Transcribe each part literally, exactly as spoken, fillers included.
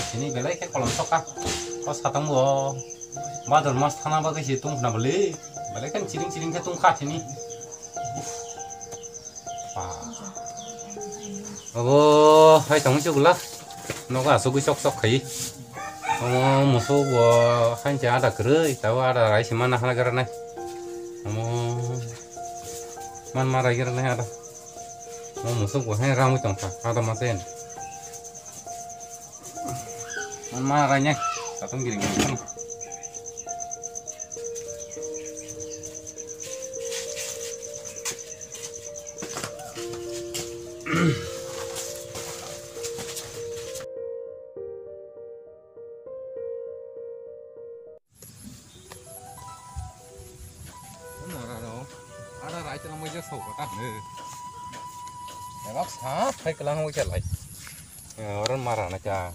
Sini belai khe kolom sokha. O satong bo bador mas thana bagwi se tong khna bwle. Belai khe chiring chiring khe tong kha sini. Abo hai tong se gula. Nogo asugwi sok sok khai. Omo musuk bo hanche ada kwrwi, tabo ada rai se mana hala gara nai. Omo man ma rai gara nai ada. Omo musuk bo hai ramwi tong kha, ada masen. Man ma rai nai, satung giring giring. Nara ro, ada rai tela mai ja sau kata ne. Ebak sa thai kelang hoi kelai. Orang marah na cha.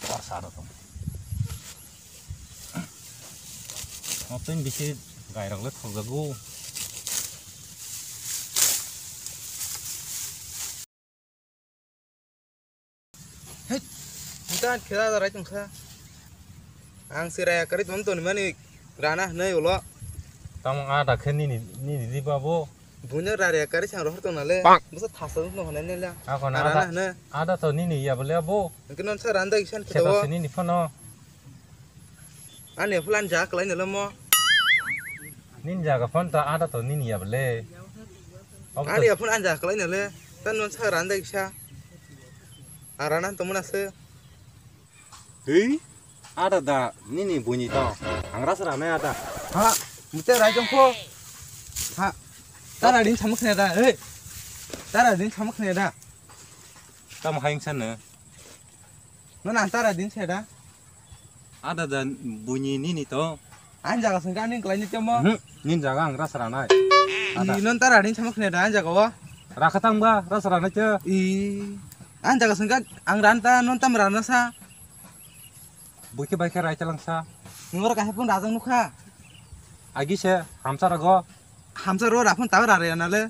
Par sa ro tong. Mapin bisi gai rok le thok jago. Hei, bukan kira rai tongkha. Ang si raya kari ton ton mani rana hnai ulo. Tamo ada khe nini, nini di babo. Bunya raya kari sang rohor tong nale. Busa thasa tong hnai nela. Ako na rana ada, hnai. Ada to nini ya bole abo. Mungkin non sa randa isan. Khe to kheto. Sini ni phano. Ani phone ani jaga kwlai nalo mo. Nini jaga phone to ada to nini ya bole. Ani phone ani jaga kwlai nalo. Tan non sa randa kisa. Arana to mona se. Hei, ada da nini buni to. Angra sara nai ada. Ha, mute rai jong pho. Ha. Tara din samak ne da. Hei. Tara din samak ne da. Tam haing san ne. Non ang tara din se da. Ada da buini nini to. Ang jaga sengka ning kelai ni temo. Mhm, nin jaga ang rasa ranai. Ada. Ih, non tara din samak ne da ang jaga o. Rakha tang ba rasa ranai che. Ih, ang jaga sengka ang ran ta non tam rana sa. Buike baike rai talang sa. Nungor kahe pun rajang nukha. Agi se hamsa rago. Hamsa ro raphun tabo rare na le.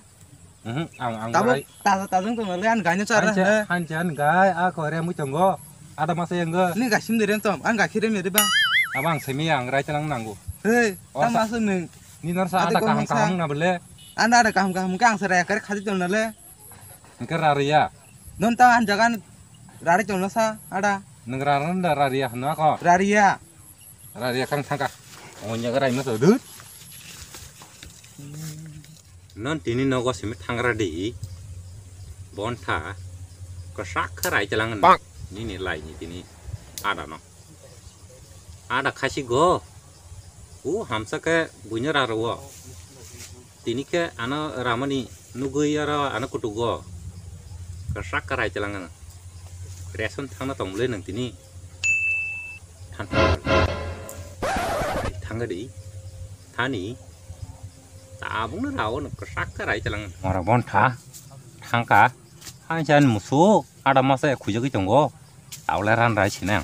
Mhm, ang, ang tabo rai. Taja tajang tong le an gaino char na. Hanche, hanche an gai a ko re mui tongo. Ada masa yang go. Ni gasim de ren tom, an gakhire mere ba. Abang semi ang rai talang nanggo. Hei, tama asung nung. Ni nor sa ada kaham kaham na bele. Anda ada kaham kaham ke ang serai kare khadi tong na le. Engke rariya. Non ta an jaga rari tong na sa ada. Nung raranda rariya hna ko. Rariya. Rariya kang thangka. Onya garai ma to dut. Non tini nogo simi thangra di. Bontha. Kasak kharai chalang. Nini lai ni tini. Ada no. Ada khasi go. U hamsa ke bunya raro. Tini khe ano ramani nugui aro ano kutugo. Kasak karai chalang ano. Reson thangna tong bwle nang tini. Than-, thangga di. Thani. Tabung na rao no kasak karai chalang. Mora bon tha. Thangka. Hansan musu. Ada masa ya khujagui tongo. Taule ran rai sinang.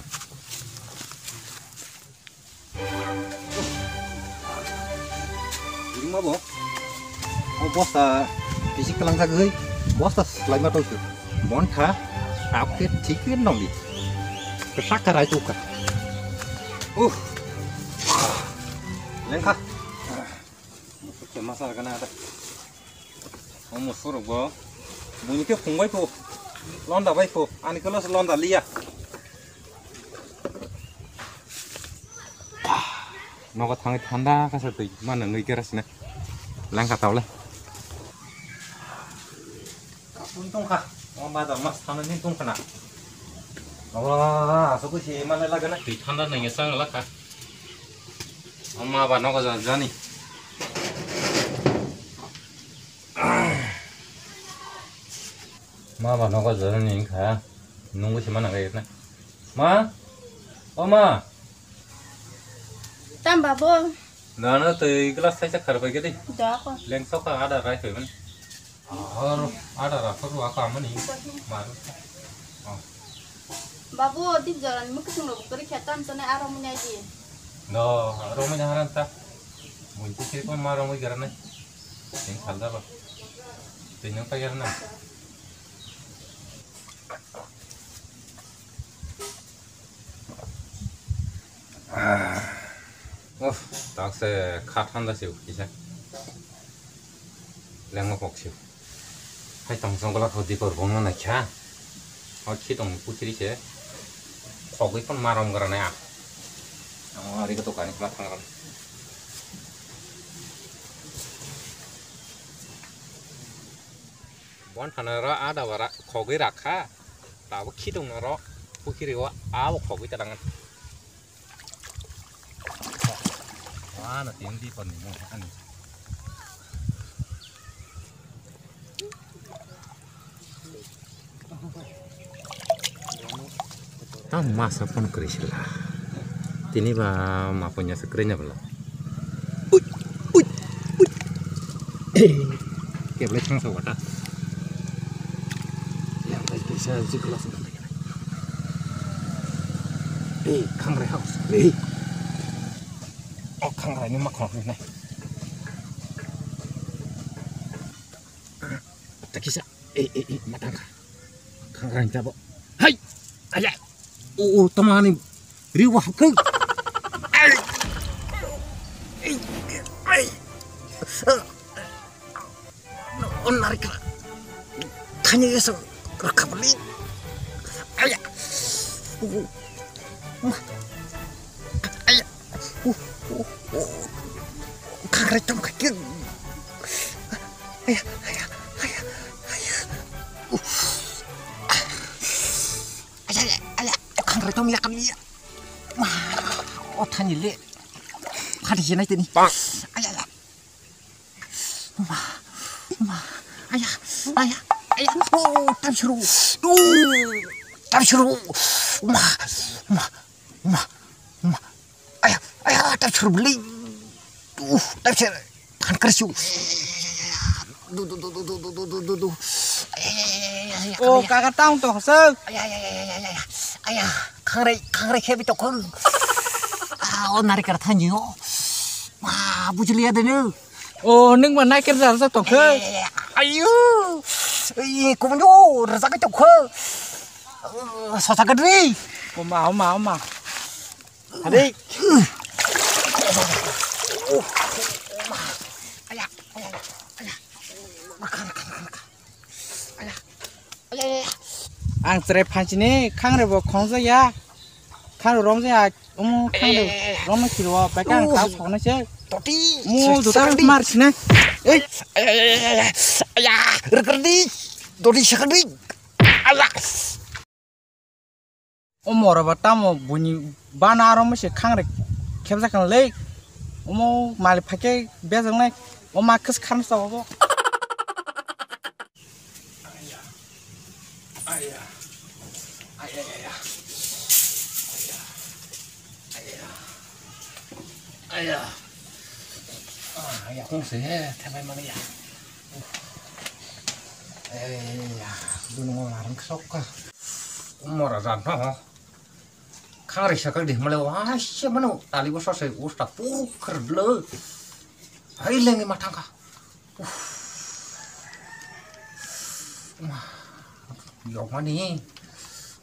Ringma bo. O bosta bisi kalang sagwi. Bosta slai ma tongsu. Bon kha. Ap khe thik khe nongdi. Kesak kha rai tukha. Uh. Lengkha. Musuk khe masa gana ada. O musuk rok bo. Buni khe phung bai kho. Londa bai kho. Ani khe los londa liya. Nogo thangwi thanda kasa twi ma nangwi kerasne. Langkha tawle. Kapun tongkha. O ma da mas thana ni tongkha na. Aba asuk si ma le lagana. Twi thanda nangya sang lakha. O ma ba nogo ja-, jani. Ma ba nogo ja-, jani kha. Nungwi se mana ga yekna. Ma? O ma? Tam babo. Nana twi glass thaisa khar bai gedi. Da ko. Leng soka ada rai thoi man. Ar ada ra ko wa ka mani. Mar. Oh. Babu, dip jalan mukisung lo bukuri khetan tone aro munyai di. No, aro munyai haran ta. Munchi siri kon ma aro mui garane. Sing salda ba. Twi nang ta garane. Akse kha thanda se kisa. Lengma kok se. Hai tong jongla kho dikor bongno na kha. O khi tong puchiri se. Khogwi pon marom gra na. Ang ari ko to kani kla thang ram. Bon thana ro ada bara khogwi rakha. Tabo khi tong ro puchiri o abo khogwi ta dangan. Wah, na tiang di kon ni mo ani. Tam masa pon kri sila. Tini ba ma punya sekre nya bela. Ui, ui, ui. Keble sang sa wata. Yang bai kisa jikla sang. Eh, khangrai house. Eh. O khangrai ni makhon ni nai. Takisa. Eh, eh, eh, matang kha. Khangrai tabo. Hai. Aya. O, o, tamani. Riwa hakuk. Ai. Ai. Ai. On narikra. Thani eso rakabali. Aya. Uh. Ma. Aya. Uh, uh, uh. Khangrai tong kaki. Aya, aya, aya, aya. Uh. Aya, aya, aya. Khangrai tong yakam ya. Ma. O thani le. Khadi jinai tini. Aya, aya. Ma, ma, aya, aya, aya, oh, tam suru, oh, tam suru, ma, ma, ma, ma, aya, aya, tam suru beli, uh, tam suru, pan kersu, du, du, du, du, aya, aya, aya, aya, aya, Oh, aya, kaka tang to, sir. Aya, aya, aya, aya, aya, aya, khangrai, khangrai khebi to khong, ah, oh, nari kar thanyo, ma, bujuli ya denu. O, nwng ba naiker jar jak tong khe? Ayu! Ei, kumunyo, rwjagwi tong khe. Sosa gadri. Oma, oma, oma. Hadi. Aya, aya, aya. Aya. Ang chwrai phanchini khangrai bo khongjak ya. Khangrai romjak ya. Omo khangrai romno khiro bai kang kha soknai se. Toti. Mo duta mar sine. Ei. Aya, rwkrdi. Toti sakrdi. Aya. O mora ba tamo buini bana aro mese khangrai khebjak kan le. Omo malik phake bejaknai. O ma khis khan sa obo. Aya. Aya. Aya, aya, aya. Aya. Aya. Aya. Ah, aya, kung se, thabai mani ya. Aya, dunu mo larang sok ka. Mora jan pa ho. Khangri sakal di male wa se mano tali bo sose usta pukher dlo. Hai lengi matang ka. Uff. Ma. Yokmani.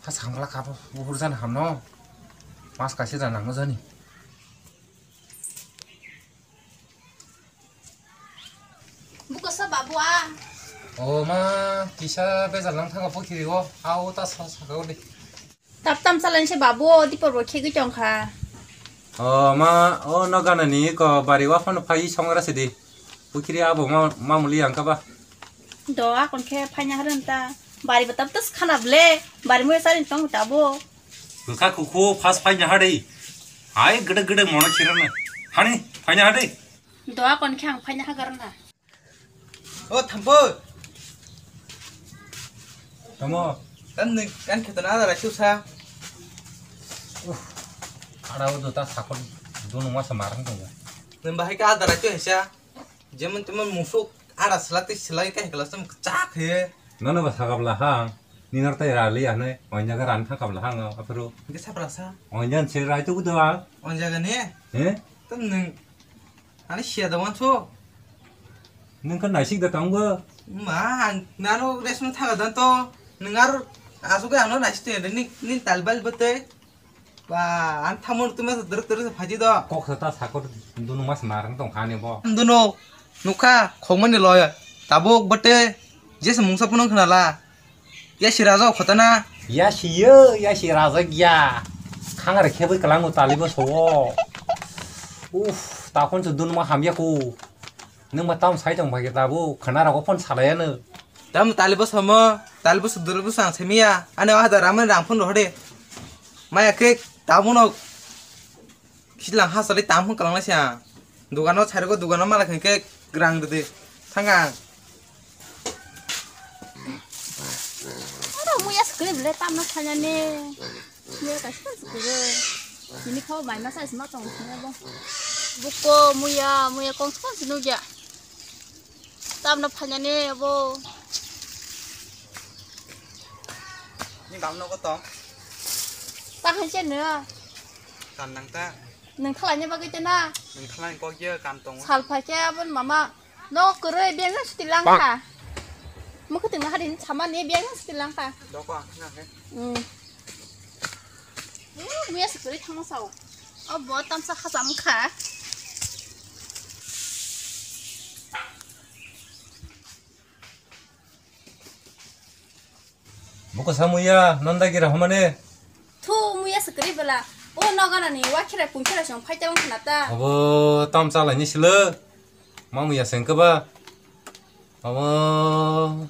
Ha sangla kabo buhur jani hamno. Mas kaisa jani nangno jani. Buko sa babu a. O ma, kisa bejal nang thanga pukhiri o. Ao ta sa saka uli. Tap tam salai se babu o, dipor bo khegwi tong kha. O ma, o no gana ni ko bari wa phano phai songra sidi. Pukhiri abo ma, mamuli ang kaba. Do akon khe phaina harun ta. Bari bo tab tas khana ble. Bari mo sari tong tabo. Wngkha kukhu phas phaina hadi. Hai gede gede mono khirana. Hani phaina hadi. Do akon khe ang phaina hagarna. O thampo. Tamo. Kan ni kan khetona ada rachu sa. Uff. Ada udah tak sakon dunu masa marang tuh. Nang bahai ka ada rachu hesa. Jemon temon musuk ada selati selai ka hekla sem kecak he. Nono ba sakap lahang. Ninor tai rali ane. Oinjaga ran thangkap lahang apero. Ke sapra sa. Oinjan se rai tu kudo al. Oinjaga ne. Eh? Tem neng. Ani sia da wanso. Neng kan naisik da tanggo. Ma, ang nano resno thaga dan to. Neng aro asuk ano naisik te ni ni talbal bete. Ba, ang tamo tuma sa druk druk sa phaji do. Kok sa ta sakor dunu mas marang tong khani bo. Duno, nukha, khongmani loy. Tabuk bate, jesa mungsa punang khnala. Ya si raja khotana. Ya si yo, ya si raja gya. Khangare kheboi kalango talibo sowo. Uf, takon chu dunu ma hamya ko. Nung ma tam sai tong bai ke tabu, khana rago phone salaya no. Tam talibo somo, talibo sudulbo sang semiya. Ane wahda ramen rang phone rohde. Maya ke tabu no. Khilang ha salai tam hwn kalang lai siya. Dugano charigo dugano mala khe ke grang de de. Thanga. Aro muya skri bele tam no thanya ne. Muya ka skri skri. Ini kau mai masa sma tong sma bo. Buko muya muya kong skon sinu ja. Tamno phainani abo. Ni bang nogo tong. Ta hai se no. Kan nang ta. Nang thalai ni bagwi te na. Nang thalai kok ye kan tong. Sal phai khe abon mama. No kwrwi beng nang suti lang kha. Mukhutung na hadin sama ni beng nang suti lang kha. Doko ang khna khe. Hmm. Eh, muya se kwrwi thangma sao. Abo tamsa khacham kha. Buko samuya nanda gira homane. Thu muya se kwrwi bela. O nogana ni wakhira pungkhira song phai tawang khna ta. Abo tamsa lai ni silo. Mamuya sengke ba. Abo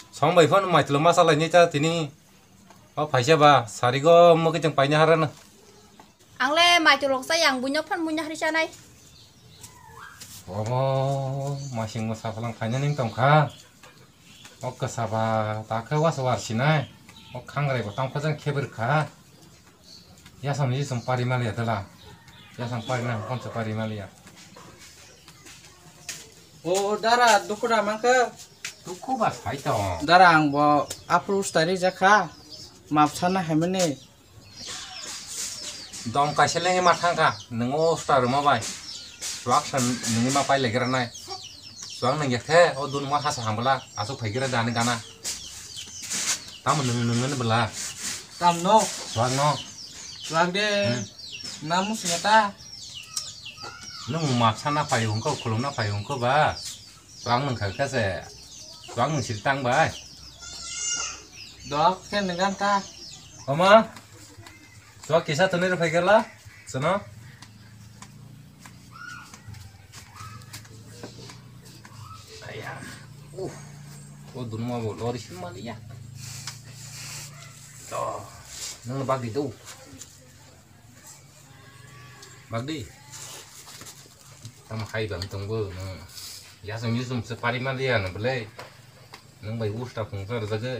song bai phano maitlo masa lai ni ta tini. O phaisa ba, sarigo mokhe chwng paina harana. Ang le maitolok chaya, ang buino phan muina hari chanai. Omo, masing mo saphalang phaina ning tong kha. O kwsa ba, ta khe wasa war sinai. O khangrai bo tang phajang khebir kha. Yasam ni sum pari maliya tela. Yasam pari na, kon sa pari maliya. O dara, dukhu da mangkha. Dukhu ba sai tong. Dara, ang bo aphuru stari jakha. Map sana hemani. Dom kaisa lengwi ma thangkha, nwngo star rwma bai. Chuak sa nungwi ma pai legra nai. Chuak nungya khe, o dunuma hasa hambwla, aswk phai gra dani gana. Tamo nung nungni bwla. Tamno? Chuak no. Chuak de. Hmm. Namu singata. Nung map sana pai hungko, khulumna pai hungko ba. Chuak nung kha khe se. Chuak nung siri tang bai. Dok khe nung gan ta. Oma. Chuak kisa tonwi rw phai khe la, chwno. Aya. Uh. O dunuma bo lori sim maliya. To. Nang bagdi do. Bagdi. Tam hai bang tong bo. Yasam yusum se pari maliya na bole. Nang bai usta khung sar jaga.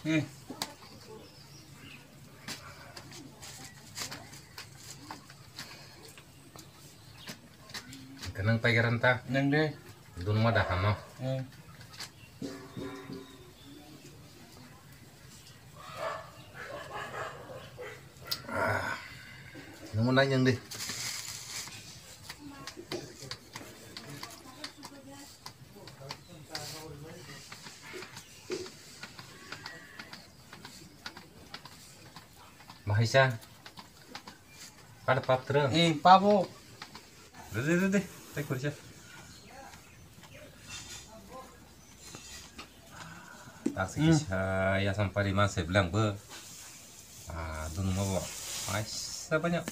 Hmm. Kenang pai garanta. Nang de. Dun ma dah no. Hmm. Ah. Nang ma nang yang de. Bahaisa. Kada pap terus. Eh, pabo. Rede, rede. Tai kurja. Tak sih. Hmm. Kisa ya sampai lima sebelang be. Ah, dun mau. Aisa banyak.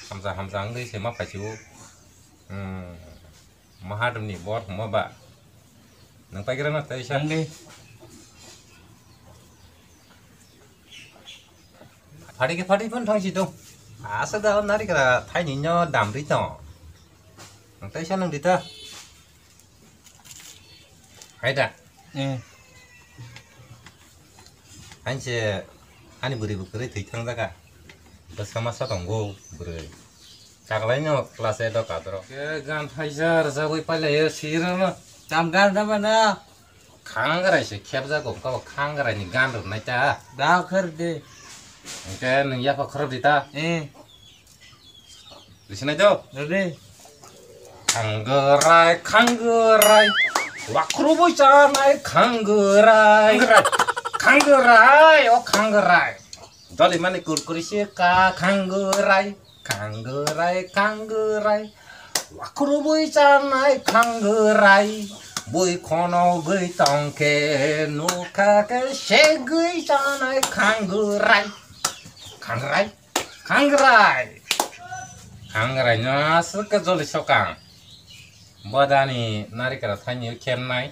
Hamsa, hamsa ang deh, saya mah pacu. Hmm. Mahadomni bor hwnma ba? Nang pai gra na tai sa? Nang de. Phadi khe phadi phun thang si do. Asa da nari gra thai ni nyo dam ri to. Nang tai sa nang di ta. Hai da. Eh. Anse ani bwrwi bo kwrwi thwi thang jaga. Bwsa masa tongo bwrwi. Chaklai no class eight o kadro. Ke gan phaisa rwjagwi pailaiyo sirano. Tam gan rwma na. Khangrai se khepjago, kabo khangrai ni gan rwnai ta. Da kher de. Hwnkhe nwng yapha khorop di ta. Eh. Lisinai do? Ready? Khangrai, khangrai. Wakrubui chanai khangwrai. Khangwrai. Khangwrai, o khangwrai. Doli mani kurkuri se ka khangwrai. Khangwrai, khangwrai. Wakrubui chanai khangwrai. Bui khonogwi tongkhe nukha khe segwi chanai khangwrai. Khangwrai. Khangrai. Khangrai no aswk khe joli sokang. Bodani narikra thani khemnai.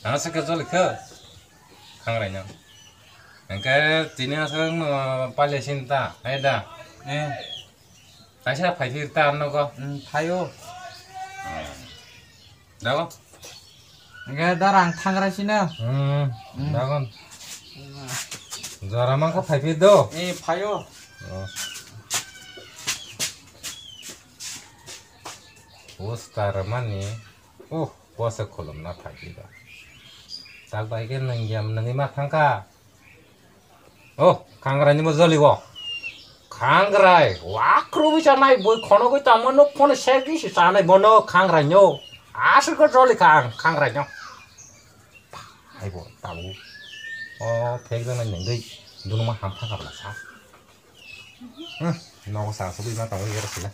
Aswk khe joli khe. Khangrai no. Hingke tini aswk no pale sinta. Hai da. Eh. Kaisa phai phir ta nogo. Hmm, phaio. Hmm. Dago. Hingke darang thangra sino. Hmm. Hmm. Dagon. Jora mangko phai phir do. Eh, phaio. Oh. Poster mani. Oh, poster kolom na phai phir da. Tak bai ke nang yam nang ima thangka. Oh, khangrai ni mo joli o. Khangrai, wakrubui chanai bui khonogwi tangma nuk phone segwi se chanai bono khangrai no. Aswk khe joli kha ang khangrai no. Hai bo tabu. Oh, phek jana nengwi dunuma ham thangka bla sa. Hmm, nogo sa sugwi ma tangwi gero sila.